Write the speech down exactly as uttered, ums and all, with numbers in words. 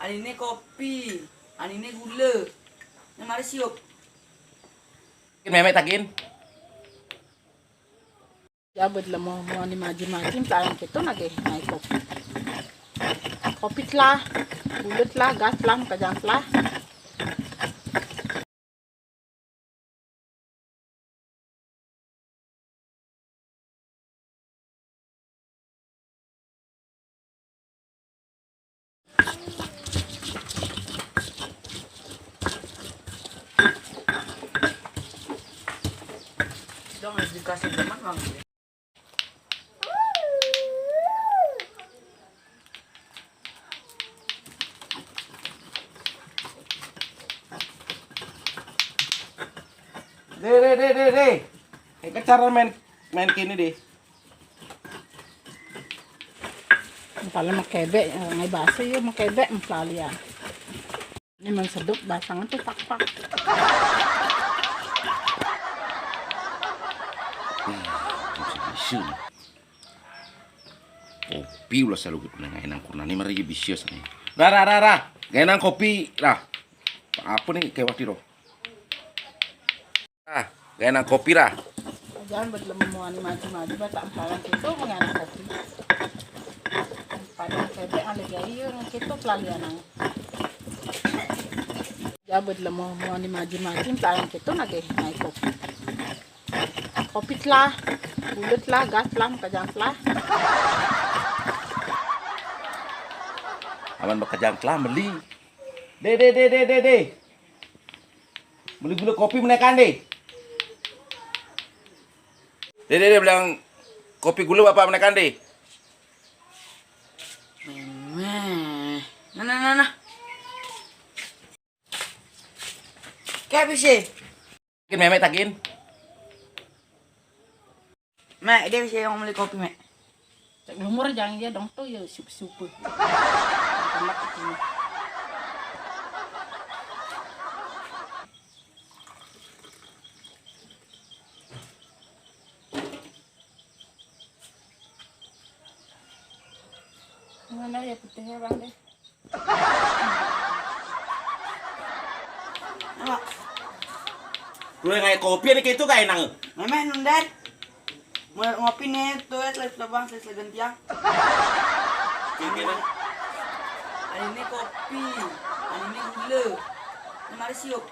Anine kopi, anine gula. Nah, mari siup. Memek takin. Jabut lemo mau ni maji-maji, tayang kita lagi naik kopi. Kopi telah, gula telah, gas telah, makajang telah. Dong, dikasih teman, Bang. Deh, deh, deh, deh, deh. Kayak cara main, main kini deh. Pala makebek, ngai basa ya makebek, mempelalian. Ini memang sedap, basangan tuh pak-pak. Ih, bisa-bisa nih. Kopi ulah selalu gitu, ngai nang kurna ni mari bisa sana. Ra, ra, ra, ra. Ngai nang kopi, ra. Apa nih kayak waktu itu? Ah, ngai nang kopi, ra. Jangan buat lemu mau ni maju-maju, batak empalan gitu, ngai nang kopi. Pada kebek ada gaya, gitu pelalian. Jabut lemo mau ni maji-maji, tayang kita lagi naik kopi. Kopi telah, gula telah, gas telah, makajang telah. Aman makajang telah beli. Deh, deh, deh, deh, deh, deh. Beli gula kopi menekan deh. Deh, deh, deh, bilang kopi gula bapak menekan deh. Nah, nah, nah, nah. Kayak bisa. Mungkin memek takin. Mek, dia bisa yang beli kopi, Mek. Cek lumur jangan dia dong tuh ya sup-sup. Mana ya putihnya, Bang, deh. Apa? Lu yang kayak kopi ada kayak itu kayak nang. Memang nundar. Mau ngopi nih, tuh es lagi tebang, es lagi gentiang. Ini kopi, ini gula. Ini mari siup.